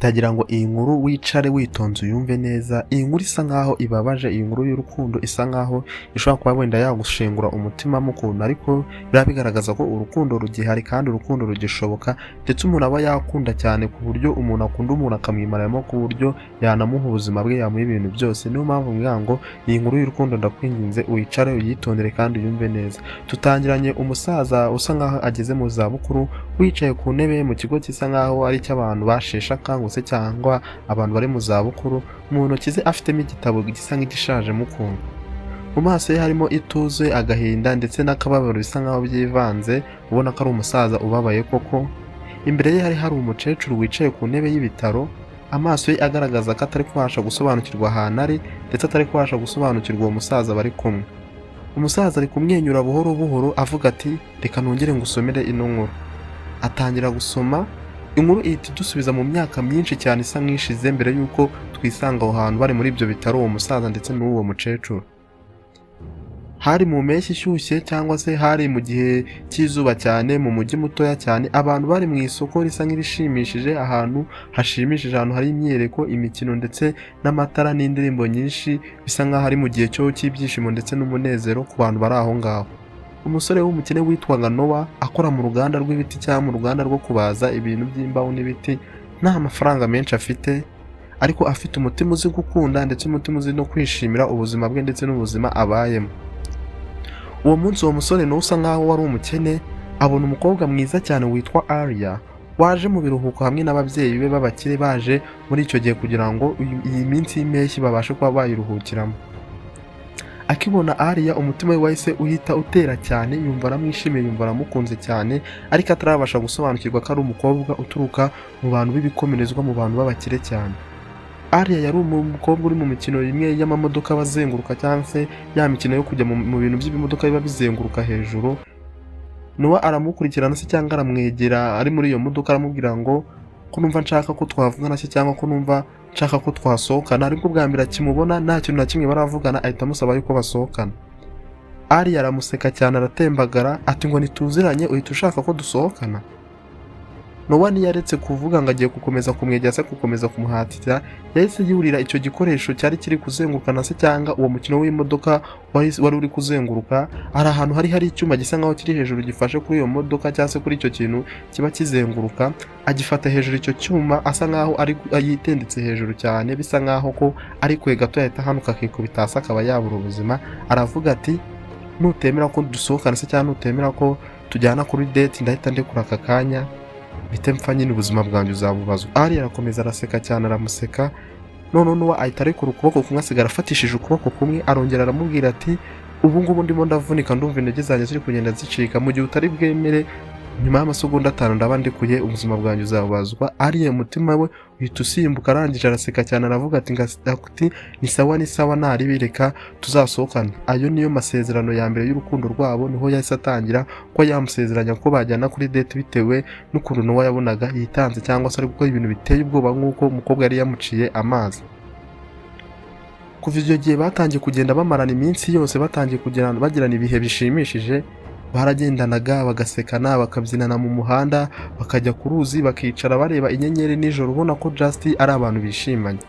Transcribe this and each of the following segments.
Ndagira ngo iyi nkuru wicare witonze uyumve neza. Iyi nkuru isa nkaho ibabaje, iyi nkuru y'urukundo isa nkaho ishobora kuba wenda yagushengura umutima mukunda, ariko biba bigaragaza ko urukundo rugihari kandi urukundo rugishoboka, ndetse umuntu aba yakunda cyane ku buryo umuntu akunda umuntu akamwimaramo, ku buryo yanamuha ubuzima bwe, yamuha ibintu byose. Niyo mpamvu mbwira ngo iyi nkuru y'urukundo, ndakwinginze wicare uyitondere kandi uyumve neza. Tutangiranye umusaza usa nkaho ageze mu zabukuru, wicaye ku ntebe mu kigo gisa nkaho ari icy'abantu basheshe akanguhe cyangwa abantu bari mu zabukuru. Mu ntoki ze afitemo igitabo gisa nk'igishajemo ukuntu. Mu maso ye harimo ituze, agahinda ndetse n'akababaro bisa nkaho byivanze, ubona ko ari umusaza ubabaye koko. Imbere ye hari umukecuru wicaye ku ntebe y'ibitaro, amaso ye agaragaza ko atari kubasha gusobanukirwa ahantu ari, ndetse atari kubasha gusobanukirwa uwo musaza bari kumwe. Umusaza ari kumwenyura buhoro buhoro, avuga ati: "Reka nongere ngusomere ino nkuru." Atangira gusoma inkuru, ihita idusubiza mu myaka myinshi cyane isa nk'ishize mbere y'uko twisanga aho hantu bari muri ibyo bitaro, uwo musaza ndetse n'uwo mukecuru. Hari mu mpeshyi ishyushye, cyangwa se hari mu gihe cy'izuba cyane, mu mujyi mutoya cyane. Abantu bari mu isoko risa nk'irishimishije, ahantu hashimishije, ahantu hari imyereko, imikino ndetse n'amatara n'indirimbo nyinshi, bisa nk'aho ari mu gihe cyo cy'ibyishimo ndetse n'umunezero ku bantu bari aho ngaho. Umusore w'umukene witwaga Nowa, akora mu ruganda rw'ibiti cyangwa mu ruganda rwo kubaza ibintu by'imbaho n'ibiti, nta mafaranga menshi afite, ariko afite umutima uzi gukunda ndetse umutima uzi no kwishimira ubuzima bwe ndetse n'ubuzima abayemo. Uwo munsi, uwo musore nawe usa nkaho wari umukene abona umukobwa mwiza cyane witwa Aria, waje mu biruhuko hamwe n'ababyeyi be b'abakire, baje muri icyo gihe kugira ngo iyi minsi y'impeshyi babashe kuba bayiruhukiramo. Akibona Aria, umutima we wahise uhita utera cyane, yumva aramwishimiye, yumva aramukunze cyane, ariko atarabasha gusobanukirwa ko ari umukobwa uturuka mu bantu b'ibikomerezwa, mu bantu b'abakire cyane. Aria yari umukobwa uri mu mikino imwe y'amamodoka bazenguruka, cyangwa se ya mikino yo kujya mu bintu by'ibimodoka biba bizenguruka hejuru. Noah aramukurikirana se cyangwa aramwegera ari muri iyo modoka, aramubwira ngo: "Ko numva nshaka ko twavugana se, cyangwa ko numva nshaka ko twasohokana?" Ariko bwa mbere akimubona, nta kintu na kimwe baravugana, ahita amusaba yuko basohokana. Aria aramuseka cyane, aratembagara, ati: "Ngo ntituziranye, uhita ushaka ko dusohokana?" Noah ntiyaretse kuvuga ngo agiye gukomeza kumwegera se, gukomeza kumuhatira. Yahise yurira icyo gikoresho cyari kiri kuzengurukana se, cyangwa uwo mukino w'imodoka wari uri kuzenguruka. Hari ahantu hari icyuma gisa nkaho kiri hejuru gifashe kuri iyo modoka, cyangwa se kuri icyo kintu kiba kizenguruka. Agifata hejuru icyo cyuma, asa nkaho ari yitendetse hejuru cyane, bisa nkaho ko ari kwe gato yahita ahanuka akikubita hasi akaba yabura ubuzima. Aravuga ati: "Nutemera ko dusohokana se, cyangwa nutemera ko tujyana kuri date, ndahita ndekura aka kanya mpite mpfa nyine, ubuzima bwanjye uzabubazwa." Ari arakomeza araseka cyane, aramuseka. None Noah ahita arekura ukuboko kumwe, asigara afatishije ukuboko kumwe. Arongera aramubwira ati: "Ubu ngubu ndimo ndavunika, ndumva intege zanjye ziri kugenda zicika. Mu gihe utari bwemere, nyuma y'amasegonda 5 ndaba ndekuye, ubuzima bwanjye uzabubazwa." Ariye umutima we uhita usimbuka. Arangije araseka cyane, aravuga ati: "Ni sawa, ni sawa, ntaribireka tuzasohokane." Ayo niyo masezerano ya mbere y'urukundo rwabo. Niho yahise atangira ko yamusezeranya ko bajyana kuri date, bitewe n'ukuntu Noah yabonaga yitanze, cyangwa se ari gukora ibintu biteye ubwoba, nk'uko umukobwa yari yamuciye amazi. Kuva icyo gihe batangiye kugenda bamarana iminsi yose, batangiye kugirana bagirana ibihe bishimishije. Baragendanaga, bagasekana, bakabyinana mu muhanda, bakajya ku ruzi bakicara bareba inyenyeri nijoro, ubona ko just ari abantu bishimanye.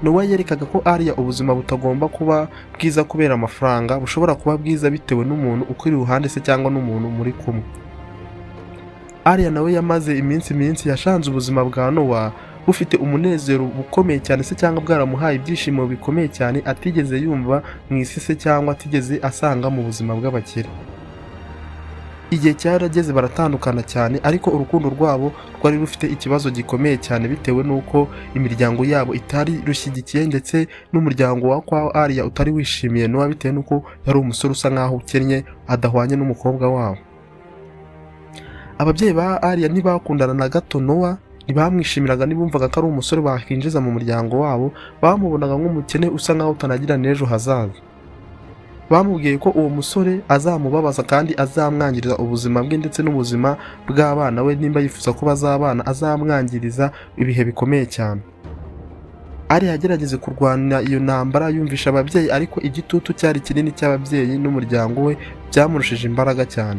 Noah yerekaga ko Aria ubuzima butagomba kuba bwiza kubera amafaranga, bushobora kuba bwiza bitewe n'umuntu ukuri iruhande se, cyangwa n'umuntu muri kumwe. Aria nawe yamaze iminsi yashanze ubuzima bwa Noah bufite umunezero ukomeye cyane se, cyangwa bwaramuhaye ibyishimo bikomeye cyane atigeze yumva mu isi se, cyangwa atigeze asanga mu buzima bw'abakire. Igihe cyarageze baratandukana cyane, ariko urukundo rwabo rwari rufite ikibazo gikomeye cyane, bitewe n'uko imiryango yabo itari rushyigikiye, ndetse n'umuryango wa kwa Aria utari wishimiye Noah, bitewe n'uko yari umusore usa nkaho ukennye, adahwanye n'umukobwa wabo. Ababyeyi ba Aria ntibakundana na gato Noah, ntibamwishimiraga, ntibumvaga ko ari umusore bakinjiza mu muryango wabo. Bamubonaga nk'umukene usa nkaho utanagira n'ejo hazaza. Bamubwiye ko uwo musore azamubabaza kandi azamwangiriza ubuzima bwe ndetse n'ubuzima bw'abana we, nimba yifuza ko bazabana, azamwangiriza ibihe bikomeye cyane. Ari yagerageze kurwana iyo ntambara, yumvisha ababyeyi, ariko igitutu cyari kinini cy'ababyeyi n'umuryango we byamurushije imbaraga cyane.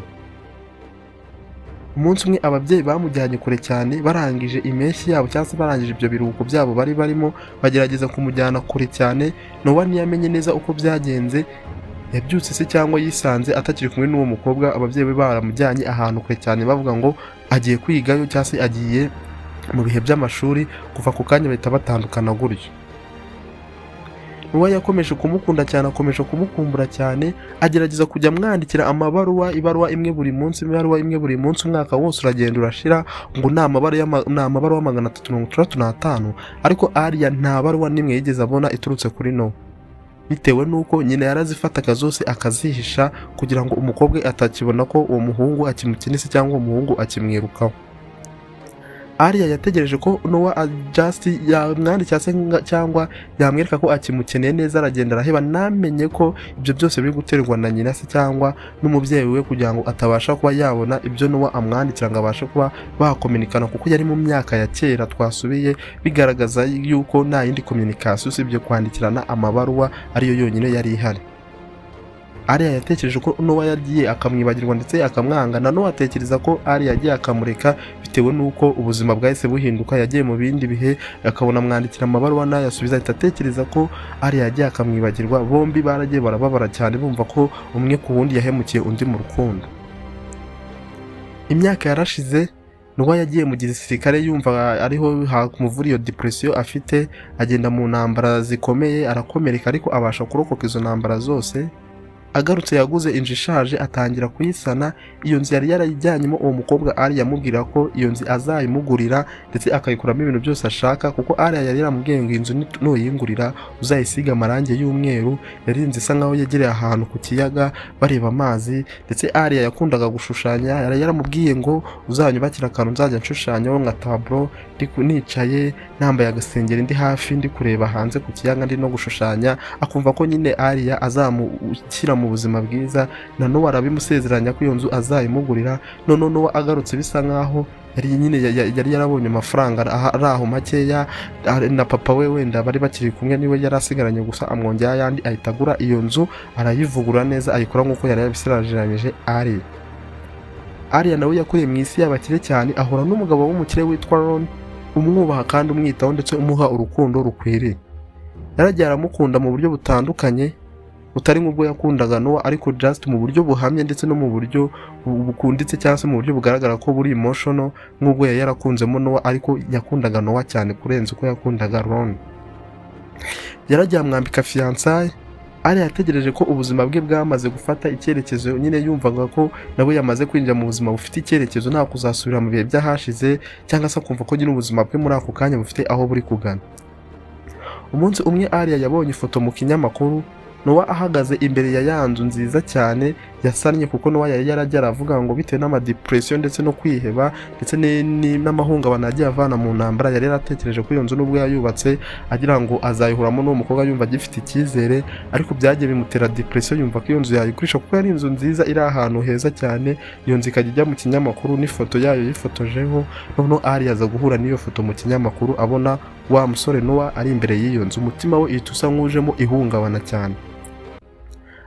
Umunsi umwe ababyeyi bamujyanye kure cyane, barangije impeshyi yabo cyangwa se barangije ibyo biruhuko byabo bari barimo, bagerageza kumujyana kure cyane. Noah ntiyamenye neza uko byagenze, yabyutse se cyangwa yisanze atakiri kumwe n'uwo mukobwa. Ababyeyi be baramujyanye ahantu kure cyane, bavuga ngo agiye kwigayo cyangwa se agiye mu bihe by'amashuri. Kuva ku kanya bahita batandukana gutyo. Noah yakomeje kumukunda cyane, akomeje kumukumbura cyane, agerageza kujya amwandikira amabaruwa, ibaruwa imwe buri munsi, ibaruwa imwe buri munsi. Umwaka wose uragenda urashira, ngo ni amabaruwa 365, ariko Alia nta baruwa n'imwe yigeze abona iturutse kuri Noah, bitewe n'uko nyina yarazifataga zose akazihisha kugira ngo umukobwa atakibona ko uwo muhungu akimukinise cyangwa uwo muhungu akimwirukaho. Alia yategereje ko Noah just yamwandikira se cyangwa yamwereka ko akimukeneye neza, aragenda araheba. Namenye ko ibyo byose biri guterwa na nyina se cyangwa n'umubyeyi we, kugira ngo atabasha kuba yabona ibyo Noah amwandikira, ngo abashe kuba bakominikana, kuko yari mu myaka ya kera twasubiye, bigaragaza yuko nta yindi communication usibye kwandikirana amabaruwa ariyo yonyine yari ihari. Alia yatekereje ko Noah yagiye akamwibagirwa ndetse akamwanga, na Noah atekereza ko Alia yagiye akamureka bitewe n'uko ubuzima bwahise buhinduka, yagiye mu bindi bihe, akabona amwandikira amabaruwa ntayasubiza, ahita atekereza ko Alia yagiye akamwibagirwa. Bombi baragiye barababara cyane, bumva ko umwe ku wundi yahemukiye undi mu rukundo. Imyaka yarashize. Noah yagiye mu gisirikare, yumva ariho hamuvura iyo depression afite. Agenda mu ntambara zikomeye, arakomereka, ariko abasha kurokoka izo ntambara zose. Agarutse yaguze inzu ishaje, atangira kuyisana. Iyo nzu yari yarayijyanyemo uwo mukobwa Alia, yamubwira ko iyo nzu azayimugurira ndetse akayikuramo ibintu byose ashaka, kuko Alia yari yaramubwiye ngo inzu nuyingurira uzayisiga amarangi y'umweru. Yari inzu isa nkaho yegereye ahantu ku kiyaga, bareba amazi. Ndetse Alia yakundaga gushushanya, yari yaramubwiye ngo uzanyubakire akantu nzajya nshushanyaho nka tableau, nicaye nambaye agasengeri, ndi hafi, ndi kureba hanze ku kiyaga, ndi no gushushanya. Akumva ko nyine Alia azamushyira mu buzima bwiza, na Noah arabimusezeranya ko iyo nzu azayimugurira. Noneho Noah agarutse, bisa nkaho yari nyine yari yarabonye amafaranga ari aho makeya, na papa we wenda bari bakiri kumwe, niwe yari asigaranye gusa, amwongera ayandi, ahita agura iyo nzu, arayivugurura neza, ayikora nk'uko yari yabisezeranyije Alia. Alia nawe yakuriye mu isi y'abakire cyane, ahura n'umugabo w'umukire witwa Ron, umwubaha kandi umwitaho ndetse umuha urukundo rukwiriye. Yaragiye aramukunda mu buryo butandukanye, butari nk'ubwo yakundaga Noah, ariko just mu buryo buhamye ndetse no mu buryo bukunditse, cyangwa se mu buryo bugaragara ko buri emotional nk'ubwo yari yarakunzemo Noah, ariko yakundaga Noah cyane kurenza uko yakundaga Ron. Yaragiye amwambika fiançailles. Alia yategereje ko ubuzima bwe bwamaze gufata icyerekezo nyine, yumvaga ko nawe yamaze kwinjira mu buzima bufite icyerekezo, nta kuzasubira mu bihe by'ahashize, cyangwa se akumva ko nyine ubuzima bwe muri ako kanya bufite aho buri kugana. Umunsi umwe Alia yabonye ifoto mu kinyamakuru, Noah ahagaze imbere ya ya nzu nziza cyane yasannye, kuko Noah yari yarajya aravuga ngo bitewe n'amadepression ndetse no kwiheba ndetse n'amahungabana yagiye avana mu ntambara, yari yaratekereje ko iyo nzu nubwo yayubatse agira ngo azayihuramo n'uwo mukobwa, yumva agifite icyizere, ariko byagiye bimutera depression, yumva ko iyo nzu yayigurisha, kuko yari inzu nziza iri ahantu heza cyane. Iyo nzu ikajya ijya mu kinyamakuru n'ifoto yayo yifotojeho. Noneho Alia aza guhura n'iyo foto mu kinyamakuru, abona wa musore Noah ari imbere y'iyo nzu, umutima we uhita usa nk'ujemo ihungabana cyane.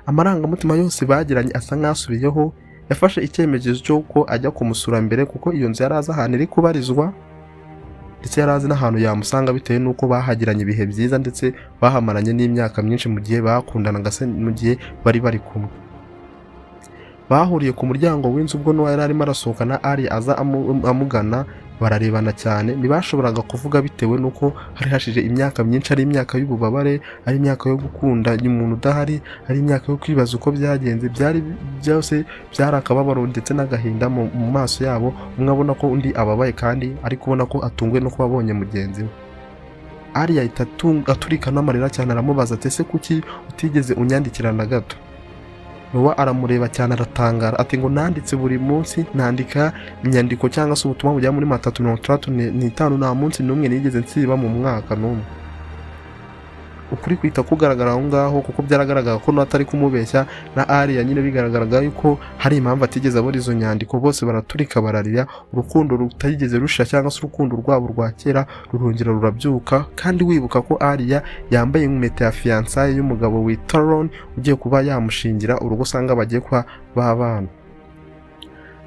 Amarangamutima yose bagiranye asa nk'asubiyeho. Yafashe icyemezo cy'uko ajya kumusura mbere, kuko iyo nzu yari azi ahantu iri kubarizwa, ndetse yari azi n'ahantu yamusanga, bitewe n'uko bahagiranye ibihe byiza ndetse bahamaranye n'imyaka myinshi mu gihe bakundanaga se, mu gihe bari bari kumwe. Bahuriye ku muryango w'inzu ubwo Noah yari arimo arasohoka, na Alia aza amugana, bararebana cyane. Ntibashoboraga kuvuga bitewe n'uko hari hashije imyaka myinshi, ari imyaka y'ububabare, ari imyaka yo gukunda umuntu udahari, ari imyaka yo kwibaza uko byagenze. Byari byose byari akababaro ndetse n'agahinda mu maso yabo, umwe abona ko undi ababaye kandi ari kubona ko atunguwe no kuba abonye mugenzi we. Alia ahita aturika n'amarira cyane, aramubaza ati: "Ese kuki utigeze unyandikira na gato?" Noah aramureba cyane, aratangara, ati ngo nanditse buri munsi, nandika inyandiko cyangwa se ubutumwa bugera muri 365, nta munsi n'umwe nigeze nsiba mu mwaka n'umwe. Ukuri kwita kugaragara aho ngaho, kuko byaragaragara ko Noah atari kumubeshya, na Alia nyine bigaragaraga yuko hari impamvu atigeze abona izo nyandiko. Bose baraturika bararira, urukundo rutigeze rushira cyangwa se urukundo rwabo rwa kera rurongera rurabyuka. Kandi wibuka ko Alia yambaye impeta ya fiançailles y'umugabo witwa Ron, ugiye kuba yamushingira urugo, usanga bagiye kuba babana.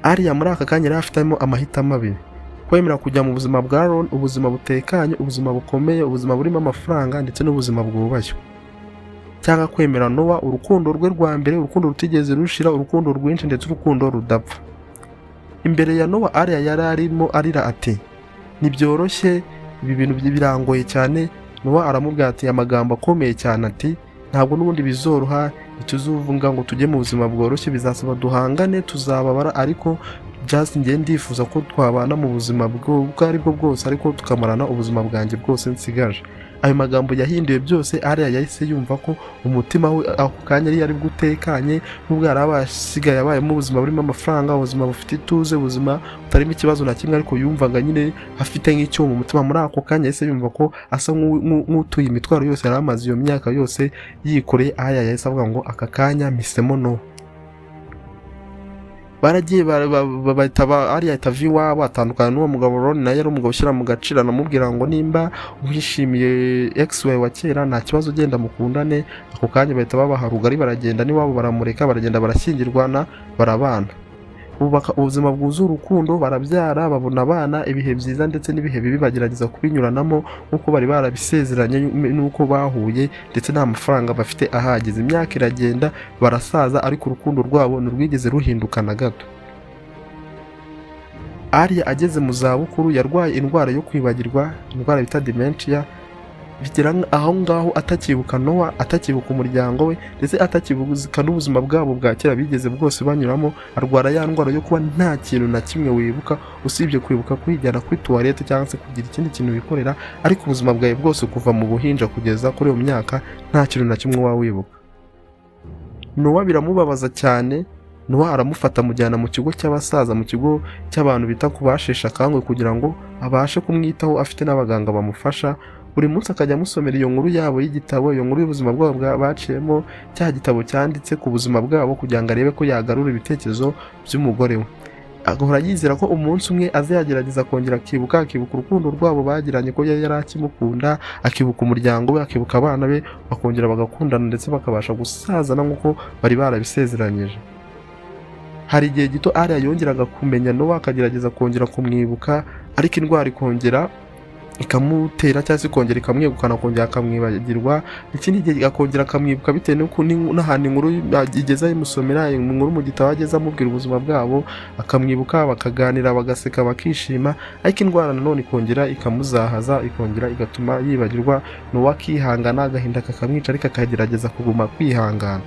Ariya muri aka kanya yari afitemo amahitamo abiri: kwemera kujya mu buzima bwa Ron, ubuzima butekanye, ubuzima bukomeye, ubuzima burimo amafaranga ndetse n'ubuzima bwubashywe, cyangwa kwemera Noah, urukundo rwe rwa mbere, urukundo rutigeze rushira, urukundo rwinshi ndetse urukundo rudapfa. Imbere ya Noah, Ariya yari arimo arira ati: "Ntibyoroshye, ibi bintu birangoye cyane." Noah aramubwira ati amagambo akomeye cyane, ati: "Ntabwo n'ubundi bizoroha, ntituzuvuga ngo tujye mu buzima bworoshye, bizasaba duhangane, tuzababara, ariko just njye ndifuza ko twabana mu buzima ubwo ari bwo bwose, ariko tukamarana ubuzima bwanjye bwose nsigaje." Ayo magambo yahinduye byose. Ariya yahise yumva ko umutima we ako kanya yari gutekanye, nubwo yari asigaye abayemo ubuzima burimo amafaranga, ubuzima bufite ituze, ubuzima butarimo ikibazo na kimwe, ariko yumvaga nyine afite nk'icyuma mu mutima. Muri ako kanya yahise yumva ko asa nk'utuye imitwaro yose yari amaze iyo myaka yose yikoreye. Aya yahise avuga ngo: "Aka kanya mpisemo Noah." Baragiye bahita Ariya ahita ava iwabo, atandukana n'uwo mugabo Ron. Nawe yari umugabo ushyira mu gaciro, anamubwira ngo: "Nimba wishimiye ex wawe wa kera, nta kibazo, ugenda mukundane." Ako kanya bahita babaha rugari, baragenda n'iwabo baramureka, baragenda, barashyingirwana, barabana, bubaka ubuzima bwuzuye urukundo, barabyara, babona abana. Ibihe byiza ndetse n'ibihe bibi bagerageza kubinyuranamo nk'uko bari barabisezeranye n'uko bahuye, ndetse nta mafaranga bafite ahageze. Imyaka iragenda, barasaza, ariko urukundo rwabo ntirwigeze ruhinduka na gato. Arya ageze mu zabukuru yarwaye indwara yo kwibagirwa, indwara bita dementia, bigera aho ngaho atakibuka Noah, atakibuka umuryango we, ndetse atakibuka n'ubuzima bwabo bwa kera bigeze bwose banyuramo. Arwara ya ndwara yo kuba nta kintu na kimwe wibuka, usibye kwibuka kwijyana kuri toilette cyangwa se kugira ikindi kintu wikorera, ariko ubuzima bwawe bwose kuva mu buhinja kugeza kuri iyo myaka nta kintu na kimwe waba wibuka. Noah biramubabaza cyane. Noah aramufata, amujyana mu kigo cy'abasaza, mu kigo cy'abantu bita ku basheshe akanguhe, kugira ngo abashe kumwitaho, afite n'abaganga bamufasha. Buri munsi akajya amusomera iyo nkuru yabo y'igitabo, iyo nkuru y'ubuzima bwabo baciyemo, cya gitabo cyanditse ku buzima bwabo, kugira ngo arebe ko yagarura ibitekerezo by'umugore we. Agahora yizera ko umunsi umwe azagerageza kongera akibuka, akibuka urukundo rwabo bagiranye, ko yari akimukunda, akibuka umuryango we, akibuka abana be, bakongera bagakundana ndetse bakabasha gusazana nk'uko bari barabisezeranyije. Hari igihe gito Ariya yongeraga kumenya Noah, akagerageza kongera kumwibuka, ariko indwara ikongera ikamutera cyangwa se ikongera ikamwegukana, akongera akamwibagirwa. Ikindi gihe akongera akamwibuka bitewe n'ahantu inkuru igeze ayimusomera, inkuru mu gitabo ageze amubwira ubuzima bwabo, akamwibuka, bakaganira, bagaseka, bakishima, ariko indwara nanone ikongera ikamuzahaza, ikongera igatuma yibagirwa. Noah akihangana, agahinda kakamwica, ariko akagerageza kuguma kwihangana.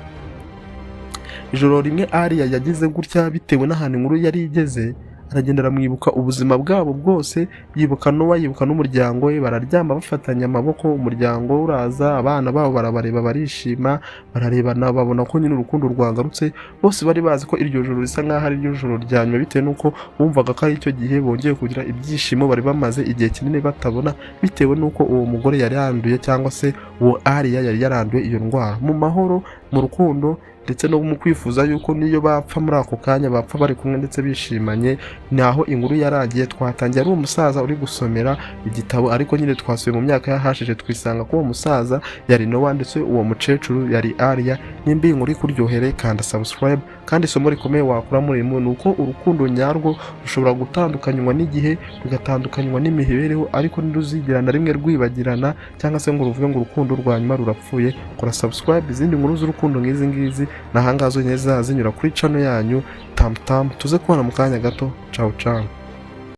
Ijoro rimwe Ariya yagize gutya, bitewe n'ahantu inkuru yari igeze, aragenda aramwibuka ubuzima bwabo bwose, yibuka Noah, yibuka n'umuryango we. Bararyama bafatanye amaboko, umuryango uraza, abana babo barabareba, barishima, bararebana, babona ko nyine urukundo rwagarutse. Bose bari bazi ko iryo joro risa nk'aho ari ryo joro rya nyuma, bitewe n'uko bumvaga ko ari icyo gihe bongeye kugira ibyishimo bari bamaze igihe kinini batabona, bitewe n'uko uwo mugore yari yanduye, cyangwa se uwo Ariya yari yaranduye iyo ndwara. Mu mahoro, mu rukundo ndetse no mu kwifuza yuko niyo bapfa muri ako kanya bapfa bari kumwe ndetse bishimanye. Ni aho inkuru yarangiye. Twatangiye ari umusaza uri gusomera igitabo, ariko nyine twasubiye mu myaka yahashije, twisanga ko uwo musaza yari Noah ndetse uwo mukecuru yari Ariya. Nimba iyi nkuru ikuryohere, kanda subscribe. Kandi isomo rikomeye wakura muri iyi ni uko urukundo nyarwo rushobora gutandukanywa n'igihe, rugatandukanywa n'imibereho, ariko ntiruzigera na rimwe rwibagirana cyangwa se ngo ruvuge ngo urukundo rwa nyuma rurapfuye. Kora subscribe, izindi nkuru z'urukundo nk'izi ngizi ni ahangaha zonyine zinyura kuri channel yanyu Tamutamu. Tuze kubona mu kanya gato. Cawu cawu.